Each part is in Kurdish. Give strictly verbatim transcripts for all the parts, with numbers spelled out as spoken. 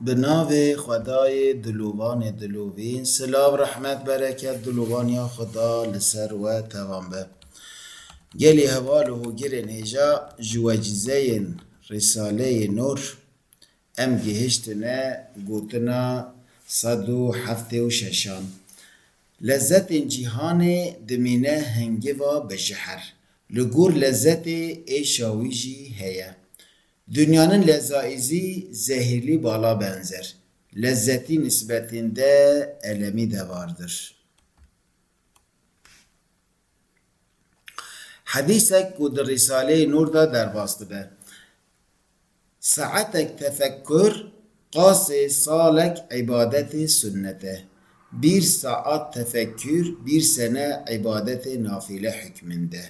Bi navê Xwedayê dilovanê dilovîn, silav, rehmet, bereket, dilovaniya Xweda li ser we tevan be. Gelî heval û hogirên hêja, ji wecîzeyên Rîsaleyê Nûr em gihiştine gotina sed û heftê û şeşan. Lezzetên cîhanê dimîne hingiva bi jiher. Li gor lezzetê êşa wî jî heye. Dünyanın lezaîzî zehirli bala benzer. Lezzeti nisbetinde elemi de vardır. Hedîsek ku di Rîsaleyê Nûr de derbas dibe. Saetek tefekkur qasê salek îbadetê sunnet e. Bir saat tefekkür bir sene îbadetê nafile hükmünde.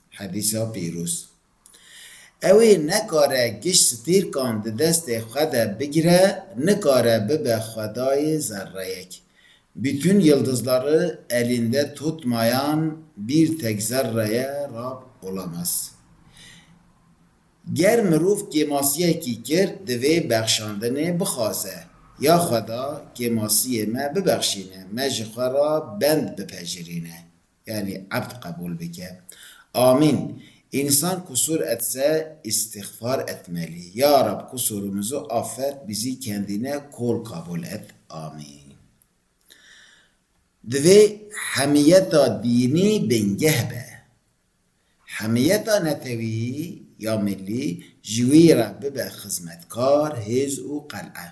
Hedîsa pîroz. Ew ê nekare giş stîrkan di destê xwe de bigire, nikare bibe xwedayê zerreyek. Bütün yıldızları elinde tutmayan bir tek zerreye Rab olamaz. Ger mirov kêmasiyekî kir, divê bexşandinê bixwaze. Ya Xweda, kêmasiyê me bibexşîne, me ji xwe re bend bipejirîne. Yani ebd qebul bike. Amîn. İnsan kusur etse, istixfar etmeli. Ya Rab, kusurumuzu affet, bizi kendine kul kabul et. Amîn. Divê hemiyeta dînî bingeh be. Hemiyeta netewî ya millî ji wî re bibe xizmetkar, hêz û qel'e.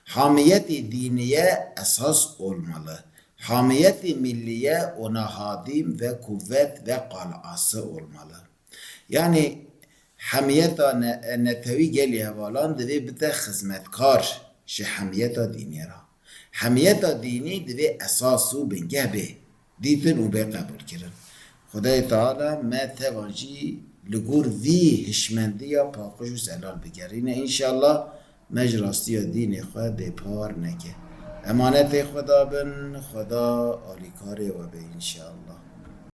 Hamiyetê dîniye esas olmalı. Hamiyetê milliye ona hadim ve kuvvet ve qal'ası olmalı. Yani hemiyeta ne-, netewî gelî hevalan divê bite xizmetkar ji hemiyeta dînî re. Hemiyeta dînî divê esas û bingeh bê dîtin û bê qebûlkirin. Xwedayê Teala me tevan jî li gor vî hişmendiya paqij û zelal bigerîne. Înşallah me ji rastiya dînê xwe bêpar neke. Emanetê Xweda bin, Xweda alîkarê we be înşallah.